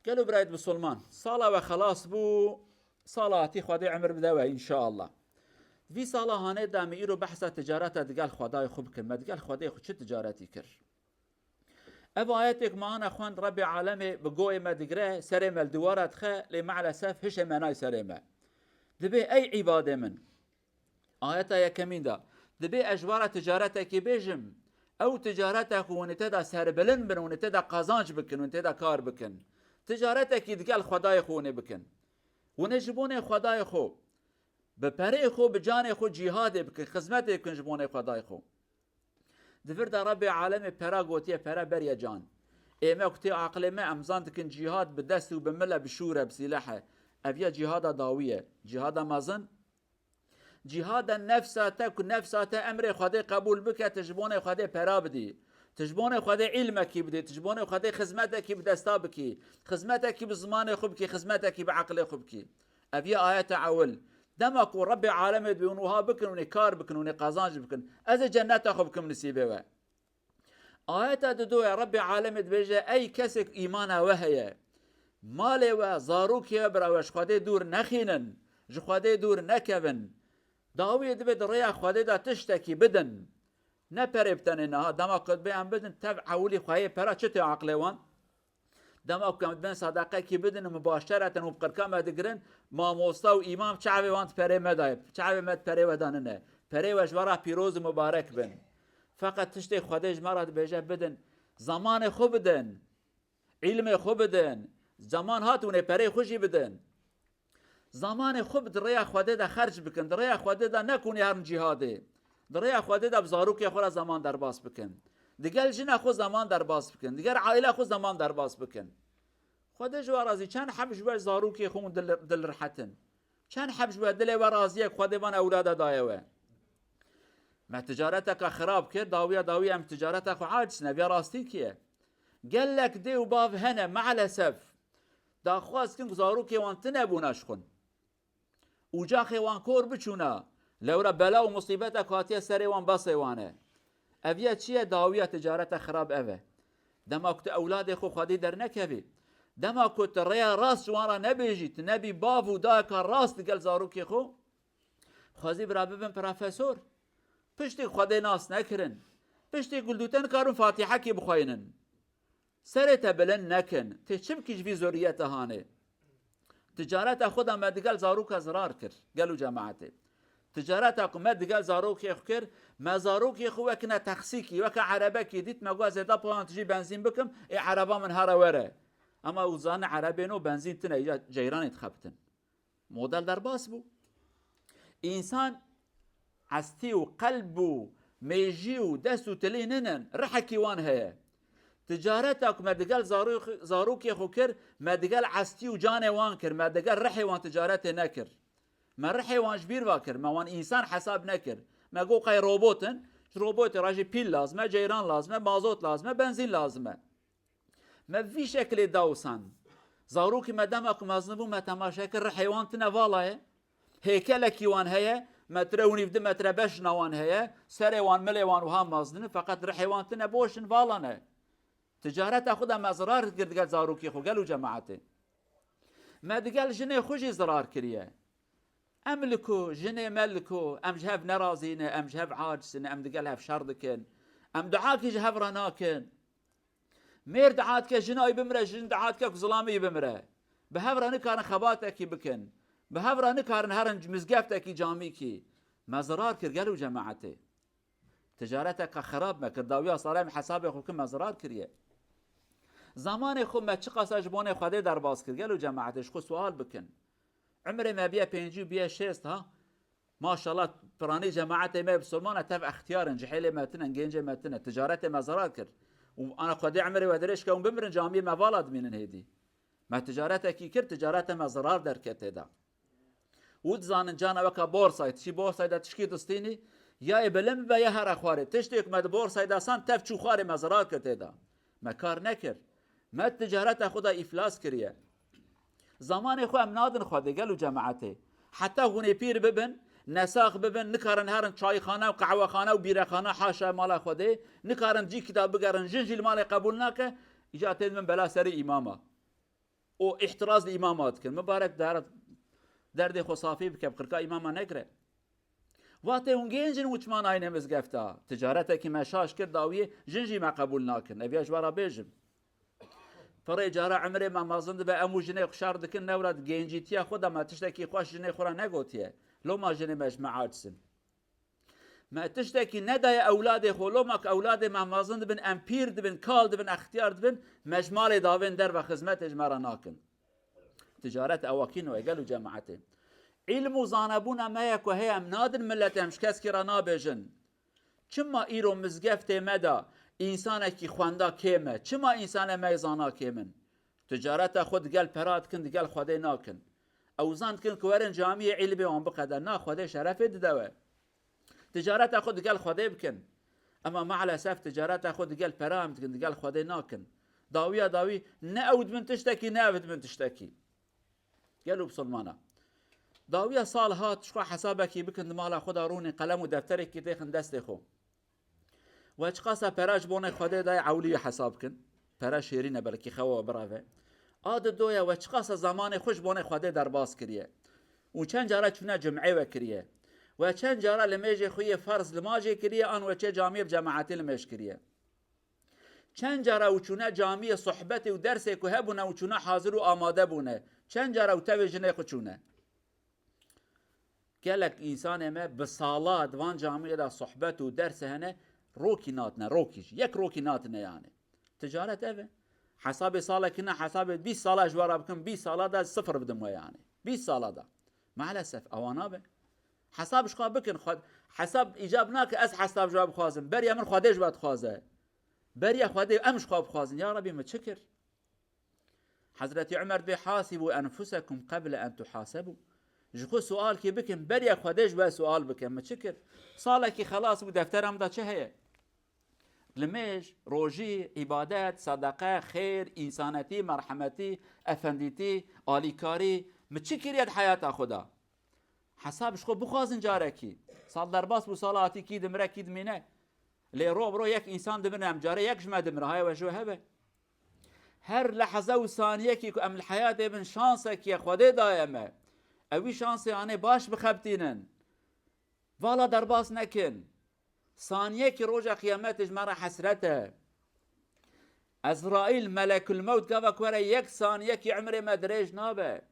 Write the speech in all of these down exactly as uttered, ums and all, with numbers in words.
Gelo birayet Musulman, sala we xelas bû, sala hatî Xwedê emir bide we, înşallah. Vî sala hanê de me îro behsa ticareta digel Xwedayê xwe bikin. Me digel Xwedê xwe çi ticaretî kir? Ev ayetêk me ana xwend, Rebbê Alemê bi goyê me digire, serê me li diwara dixe, lê meelesef hişê me nayê serê me. Dibê ey îbadê min. Ayeta yekemîn de, dibê ez ji we re ticaretekî bêjim, ew ticareta ku hûn ê tê de serbilind bin, hûn ê tê de qazanc bikin, hûn ê tê de kar bikin. Ticaretekî digel Xwedayê xwe hûn ê bikin. Hûn ê ji bonê Xwedayê xwe, bi perê xwe, bi canê xwe cîhadê bikin, xizmetê bikin ji bonê Xwedayê xwe. Di vir de Rebbê Alemê pera gotiye, pera beriye can. Ê me ku tê aqilê me, em zan dikin cîhad bi dest û bi mil e, bi şûr e, bi sîleh e. Ev ya cîhada dawî ye. Cîhada mezin, cîhada nefsa te, ku nefsa te emrê Xwedê qebûl bike, tu ji bonê Xwedê pera bidî. Tu ji bonê Xwedê îlmekî bidî, tu ji bonê Xwedê xizmetekî bi desta bikî. Xizmetekî bi zimanê xwe bikî, xizmetekî bi eqilê xwe bikî. Ev ye ayeta ewil. Dema ku Rebbê Alemê dibê hûn wiha bikin, hûn ê kar bikin, hûn ê qazanc bikin, ez ê cenneta xwe bikim nisîbê we. Ayeta dido ye, Rebbê Alemê dibêje, ey kesê ku îmana we heye, malê we, zarokê we, bira we ji Xwedê dûr nexînin, ji Xwedê dûr nekevin. Dawiyê dibê di rêya Xwedê de tiştekî bidin. Ne perê bi tenê niha, dema ku dibê em bidin, tev ewilî xweyê pera çi tê aqilê wan? Dema ku em dibên sedeqekî bidin û mubaşereten û bi qirka me digirin, mamosta û îmam çavê wan di perê me dayê, çavê me di perê we de nine. Perê we ji we re pîroz û mubarek bin. Feqet tiştê Xwedê ji me re dibêje bidin, zemanê xwe bidin, îlmê xwe bidin, zeman hat hûn ê perê xwe jî bidin. Zamanê xwe bi di rêya Xwedê de xerc bikin, di rêya Xwedê de nekin ê herin cîhadê. Di rêya Xwedê de bi zarokê xwe re zeman derbas bikin. Digel jina xwe zeman derbas bikin, digel aîla xwe zeman derbas bikin. Xwedê ji we razî, çend heb ji we zarokê xwe hûn dil, dil rihet in. Çend heb ji we dilê we razî ye ku Xwedê van ewlada daye we. Me ticareteke xirab kir, dawiya dawî em ticareta xwe aciz ne, vê rastî kî ye. Gelek dê û bav hene, meelesef. Daxwaz dikin ku zarokê wan tune bûna ji xwe. Ocaxê wan kor biçûna. Lewra bela û musîbeta ku hatiye serê wan besê wan e. Ev ya çi ye? Dawiya ticareta xirab ev e. Dema ku tu ewladê xwe Xwedî dernekevî, dema ku tu rêya rast ji wan re nebêjî, tu nebî bav û dayika rast digel zarokê xwe, xwezî bira bibin profesor. Piştî ku Xwedê nas nekirin, piştî ku li dû te nikarin Fatîhekî bixweynin. Serê te bilind nekin. Tê çi bikî ji vî zuriyeta hanê? Ticareta xwe de me digel zaroka zirar kir, gel û cemaetê. Ticareta ku me digel zarokê xwe kir, me zarokê xwe wekine texsîkî, weke erebekî dît, me got, "Ez ê da polan tijî benzîn bikim, ê ereba min here were." Ama û zanin erebên o benzîn tine, ya ceyranê dixebitin. Model derbas bû. Însan estî û qelb û mêjî û dest û tilî ninin, rihekî wan heye. Ticareta ku me digel zarok-, zarokê xwe kir, me digel estî û canê wan kir, me digel rihê wan ticaretê nekir. Me rihê wan ji bîr va kir, me wan însan hesab nekir. Me got qey robot in, ji robotê re jî pîl lazim e, ceyran lazim e, mazot lazim e, benzîn lazim e. Me vî şekilê dawsan. Zarokî me dema ku mezin bû, me temaşe kir, rihê wan tine vala ye. Hêkelekî wan heye, metre û nîv, du metre beşna wan heye, serê wan, milê wan wiha mezin in, feqet rihê wan tine, boş in, vala ne. Ticareta xwe de me zirar kir digel zarokê xwe, gel û cemaetê. Me digel jinê xwe jî zirar kiriye. Em li ku, jinê me li ku, em ji hev nerazî ne, em ji hev aciz ne, em digel hev şer dikin. Em duakî ji hev re nakin. Mêr dua dike jina wî bimire, jin dua dike ku zilamê wî bimire. Bi hev re nikarin xebatekî bikin. Bi hev re nikarin herin mizgeftekî, camîkî. Me zirar kir gel û cemaetê. Ticareteke xirab me kir. Dawiya sala em hesabê xwe bikin, me zirar kiriye. Zamanê xwe me çiqasa ji bonê Xwedê derbas kir. Gel û cemaetê ji xwe sual bikin. Umrê me biye pêncî û biye şêst ha. Maşallah, piranî cemaetê me Musulman e, tev extiyar in, cihêlê me tine, gencê me tine, ticaretê me zerar kir. Û ana Xwedê emirê we dirêj ke hûn bimirin, camiyê me vala dimînin hêdî. Me ticaretekî kir, ticarete me zerar derket tê de. Û dizanin cana weka borsayê, tu çî borsayê de tişkî distînî, ya ê bilind be ya here xwarê. Tiştê ku me di borsayê de san tev çû xwarê, me zerar kir tê de. Me kar nekir. Me ticareta xwe de îflas kiriye. Zamanê xwe em nadin Xwedê, gel û cemaetê. Heta hûn ê pîr bibin, nesax bibin, nikarin herin çayxane û qehwexane û bîrexane haşa mala Xwedê, nikarin cîkî de bigerin, jin jî li malê qebûl nake, îca tê dibin bela serê îmama. û îhtiraz li îmama dikin. Mibarek dara derdê xwe safî bike, bi qirka îmama negire. Vatê hûn gênc in û çima nayîne mizgefta. Ticaretekî me şaş kir, dawiyê jin jî me qebûl nakin. Ev ya ji we re bêjim. Pirê cara emrê me mezin dibe, em û jinê xwe şer dikin, newra di gencîtiya xwe de me tiştekî xweş jinê xwe re negotiye. Loma jinê me ji me aciz in. Me tiştekî nedaye ewladê xwe, loma ku ewladê me mezin dibin, em pîr dibin, kal dibin, extiyar dibin, me ji malê davên derve xizmetê ji me re nakin. Ticaret ewakî nû ye, gel û cemaetê. Îlm û zanebûna me ye ku heye, em nadin miletê, em ji keskî re nabêjin. Çima îro mizgeftê me de însanekî xwenda kêm e? Çima însanê me yê zana kêm in? Ticareta xwe digel pera dikin, digel Xwedê nakin. Ew zan dikin ku werin camiyê îlmê wan biqede. Na, Xwedê şerefê dide we. Ticareta xwe digel Xwedê bikin. Ema maalesef ticareta xwe digel pera em dikin, digel Xwedê nakin. Dawiya dawî ne ew dibin tiştekî, ne ev dibin tiştekî. Gel û bisilmana. Dawiya sal hat, ji xwe hesabekî bikin, di mala xwe de rûnê qelem û defterekî têxin destê xwe. We çiqasa pera ji bonê Xwedê daye, ewlî hesab kin. Pera şêrîn e, belkî xewa we bireve. A didoye we çiqasa zemanê xwe ji bonê Xwedê derbas kiriye. Û çend cara çûne cumê we kiriye. We çend cara limêjê xwe yê ferz limajê kiriye, an we çê camiyê bi cemaetî limêj kiriye. Çend cara û çûne camiyê sohbetê û dersê ku hebûne û çûne hazir û amade bûne. Çend cara û tevê jinê xwe çûne. Gelek însanê me bi sala di van camiyê de sohbet û derse hene, rokî natine, rokî jî. Yek rokî natine yani. Ticaret ev e. Hesabê salekî ne, hesabê bîst sala ji we re bikin, bîst sala da sifir bidim we yani. Bîst sala da. Maalesef ewa nabe. Hesab ji xwe bikin. Xwe, hesab îcab nake ez hesab ji we bixwazim. Beriya min Xwedê ji we dixwaze. Beriya Xwedê em ji xwe bixwazin. Ya Rebî, min çi kir? Hezretî Umer dibê, "Hasîbû enfusekum qeble en tuhasebu." Ji xwe sualkî bikin, beriya Xwedê ji we sual bikin. Min çi kir? Salekî xelas bû, deftera min de çi heye? Limêj, rojî, îbadet, sedeqe, xêr, însanetî, merhemetî, efendîtî, alîkarî, min çi kiriye di heyata xwe de? Hesab ji xwe bixwazin carekî. Sal derbas bû, sala hatî kî dimire, kî dimîne. Lê ro bi ro yek însan dimire, em carê yek ji me dimire, haya we ji we hebe. Her lehze û saniyekî ku em li heyatê bin, şansekî ye Xwedê daye me. Ew wî şansê anê baş bixebitînin. Vala derbas nekin. Saniyekî roja qiyametê ji me re hesret e. Ezraîl, melekul mewt, gava ku were yek saniyekî emrê me dirêj nabe.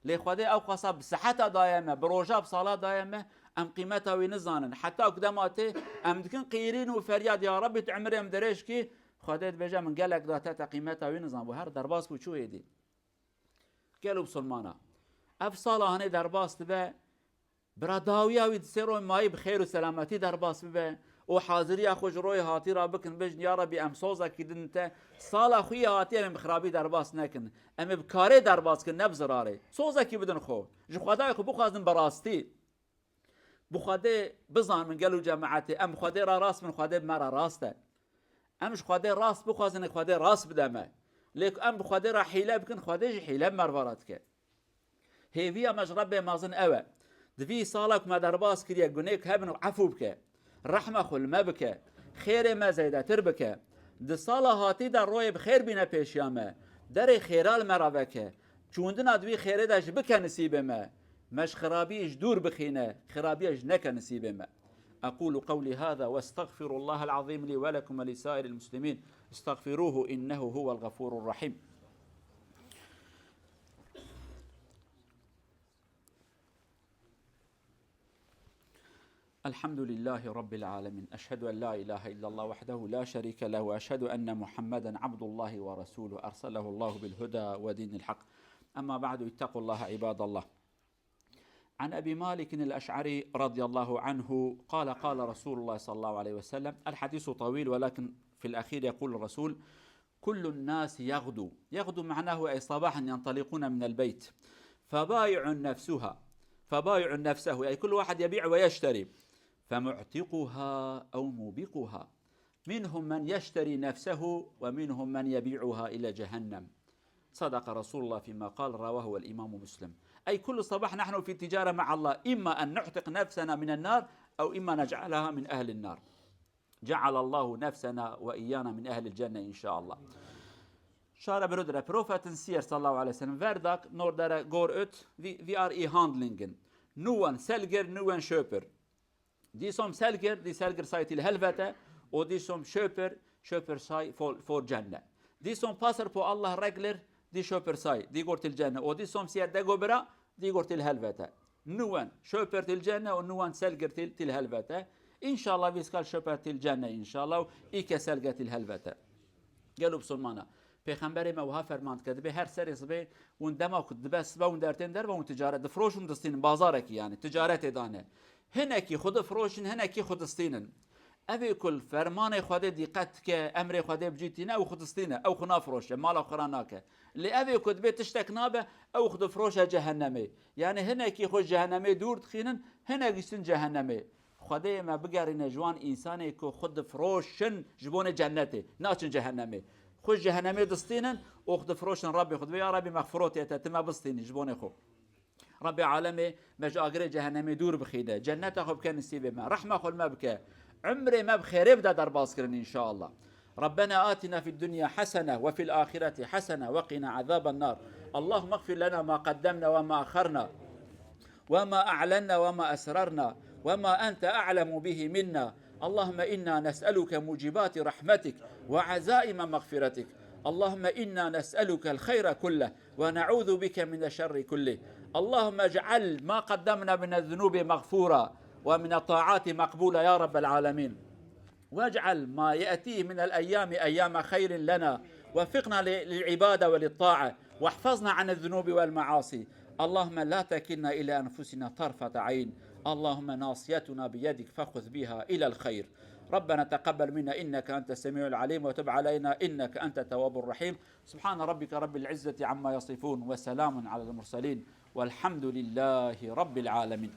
Lê Xwedê ew qasa bi siheta daye me, bi roja, bi sala daye me, em qîmeta wî nizanin. Heta ku dema tê, em dikin qîrîn û feryad, "Ya Rebî, tu emrê min dirêj kî." Xwedê dibêje, "Min gelek da te, te qîmeta wî nizanbû." Her derbas bû çû êdî. Gel û bisilmana. Ev sala hanê derbas dibe, bira dawiya wî di sê royê mayî bi xêr û selametî derbas bibe û haziriya xwe ji royê hatî re bikin, bêjin, "Ya Rebî, em sozekî din te, sala xwe yê hatî em ê bi xirabî derbas nekin. Em ê bi karê derbas kin, ne bi zirarê." Sozekî bidin xwe. Ji Xwedayê xwe bixwazin bi rastî. Bi Xwedê bizanin, gel û cemaetê, em bi Xwedê re rast bin, Xwedê bi me re rast e. Em ji Xwedê rast bixwazin, Xwedê rast bide me. Lê ku em bi Xwedê re hîle bikin, Xwedê jî hîle bi me re dike. Hêviya me ji Rebbê mezin ew e. Di vî sala ku me derbas kiriye, gunê ku hebin, efû bike. Rehma xwe li me bike. Xêrê me zêdetir bike. Di sala hatî de royê bi xêr bîne pêşiya me. Derê xêra li me re veke. Çûndina di wî xêrê de jî bike nisîbê me. Me ji xirabiyê jî dûr bixîne. Xirabiya jî neke nisîbê me. أقول قولي هذا وأستغفر الله العظيم لي ولكم ولسائر المسلمين. استغفروه إنه هو الغفور الرحيم. الحمد لله رب العالمين. أشهد أن لا إله إلا الله وحده لا شريك له، وأشهد أن محمدا عبد الله ورسوله، أرسله الله بالهدى ودين الحق. أما بعد، اتقوا الله عباد الله. عن أبي مالك الأشعري رضي الله عنه قال: قال رسول الله صلى الله عليه وسلم، الحديث طويل، ولكن في الأخير يقول الرسول: كل الناس يغدو. يغدو معناه أي صباحا ينطلقون من البيت، فبائع نفسها، فبائع نفسه، أي كل واحد يبيع ويشتري، فمعتقها أو موبقها. منهم من يشتري نفسه ومنهم من يبيعها إلى جهنم. صدق رسول الله فيما قال، رواه الإمام مسلم. أي كل صباح نحن في تجارة مع الله، إما أن نعتق نفسنا من النار، أو إما نجعلها من أهل النار. جعل الله نفسنا وإيانا من أهل الجنة إن شاء الله. Schare Brüder, Propheten sier sallallahu aleyhi ve sellem, wer Dag nur dere gor ut, wie, wie are i handlingen. Nuan selger, nuan schöper. Die som selger, die selger sei til helvete, o die som schöper, schöper sei for, for Jenne. Die som passer po Allah regler, die schöper sei, die gor til Jenne. O die som sier dego bera, die gor til helvete. Nuan schöper til Jenne, o nuan selger til, til helvete. İnşallah, wie skal schöper til Jenne, inşallah, i ke selger til helvete. Gelo Musulmana. Pêxemberê me wiha ferman dike, dibê her serê sibê hûn dema ku dibe sibe hûn dertên derve hûn ticaret difroşin distînin, bazarekî yani, ticaretê dane. Hinekî xwe difroşin, hinekî xwe distînin. Evê ku li fermanê Xwedê dîqet dike, emrê Xwedê bi cî tîne, ew xwe distîne, ew xwe nafroşe, mala xwe ra nake. Lê evê ku dibê tiştek nabe, ew xwe difroşe cehennemê. Yani hinekî xwe ji cehennemê dûr dixînin, hinek diştin cehennemê. Xwedê me bigerîne ji wan însanê ku xwe difroşin ji bonê cennetê, naçin cehennemê. Xwe ji cehennemê distînin û xwe difroşin Rabbê xwe. Dibê, ya Rabbî, mexfirotê te, tu me bistînî ji bonê xwe. Rabbê alemê me ji agirê cehennemê dûr bixîne. Cenneta xwe bike nisîbê me. Rehma xwe li me bike. Umrê me bi xêrê bide derbazkirin, inşallah. ربنا آتنا في الدنيا حسنة وفي الآخرة حسنة وقنا عذاب النار. اللهم اغفر لنا ما قدمنا وما أخرنا وما أعلنا وما أسررنا وما أنت أعلم به منا. اللهم إنا نسألك موجبات رحمتك وعزائم مغفرتك. اللهم إنا نسألك الخير كله ونعوذ بك من الشر كله. اللهم اجعل ما قدمنا من الذنوب مغفورا ومن الطاعات مقبولا يا رب العالمين. واجعل ما يأتي من الأيام أيام خير لنا. وفقنا ل-، للعبادة وللطاعة. واحفظنا عن الذنوب والمعاصي. اللهم لا تكلنا إلى أنفسنا طرفة عين. اللهم ناصيتنا بيدك فخذ بها إلى الخير. ربنا تقبل منا إنك أنت السميع العليم وتب علينا إنك أنت التواب الرحيم. سبحان ربك رب العزة عما يصفون وسلام على المرسلين والحمد لله رب العالمين.